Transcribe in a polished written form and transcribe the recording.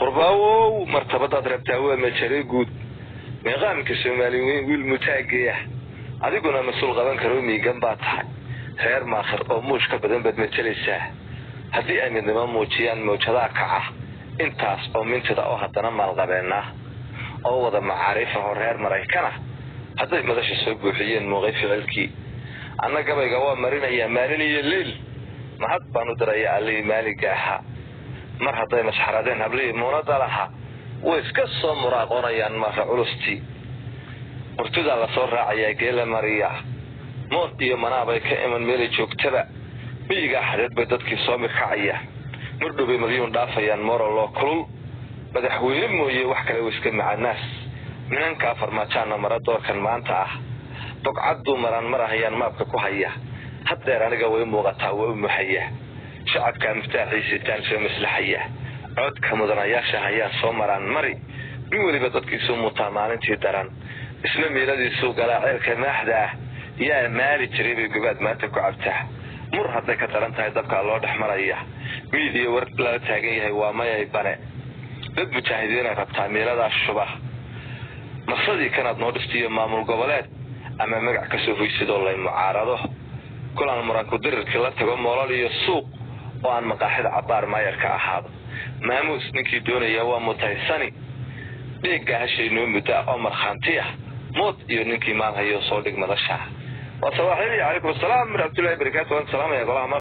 Qurbaawow, martabadaad rabtaa waa majare guud, miiqaamka Soomaali weyn wiil mutaageeya. Adiguna mas-uul qaban karoo miigan baa tahay. Reer Maakhir oo muush ka badan baad matelaysaa. Haddii ay midnimo muujiyaan mawjadaha kaca, intaas oo mintida oo haddana maalqabeennaa oo wada macaariif ahoo reer Maraykana hadday madasha soo buuxiyeen muuqay ficilkii. Anna gabayga waa marinayaa maalin iyo leyl. Mahad baan u dirayaa Allihii maaliga ahaa. Mar hadday masxaradeen hablihii muunada lahaa, way iska soo muraaqoonayaan mara culustii. Murtidaa lasoo raacayaa geela mariya, mood iyo manaabay ka iman meelay joogtaba. Miyigaa xadeed bay dadkii soo mirkacaya, murdhow bay madyuun dhaafayaan moraloo kulul. Madaxweyne mooye wax kale wa iska macanaas. Minankaa Farmaajaanna mara doorkan maanta ah, bogcadduu maraan marahayaan maabka ku haya. Haddeer aniga way muuqataa, waa u muhaya. Shacabkaa miftaaxiisitaan soo maslaxaya, codka mudanayaasha hayaan soo maraan mari. Nin weliba dadkiisuu mutaa maalintii daran, isna miiladiisuu galaa ceelka maaxda ah. Yaa maali jiray bay gobaad maanta ku cabtaa. Mur hadday ka daran tahay dabkaa loo dhex maraya. Miidiya war lala taagan yahay waa mayay bane. Dad mujaahidiinay rabtaa miiladaas shuba. Marsadii kanaad noo dhistiyo maamul goboleed ama magac kasoo hoysadoo lay mucaarado. Kulaan muranku dirirkii la tago moolal iyo suuq oo aan maqaaxida cabbaar maayarka ahaado. Maamuus ninkii doonaya waa mutaysani. Dheeggaa hashay noo muddo ah oo markhaanti ah, mood iyo ninkii maal hayo soo dhig madasha. Waa sawaaxili. Calaykum asalaam waraxmatullahi barakaatu. Waan salaamaya golaha.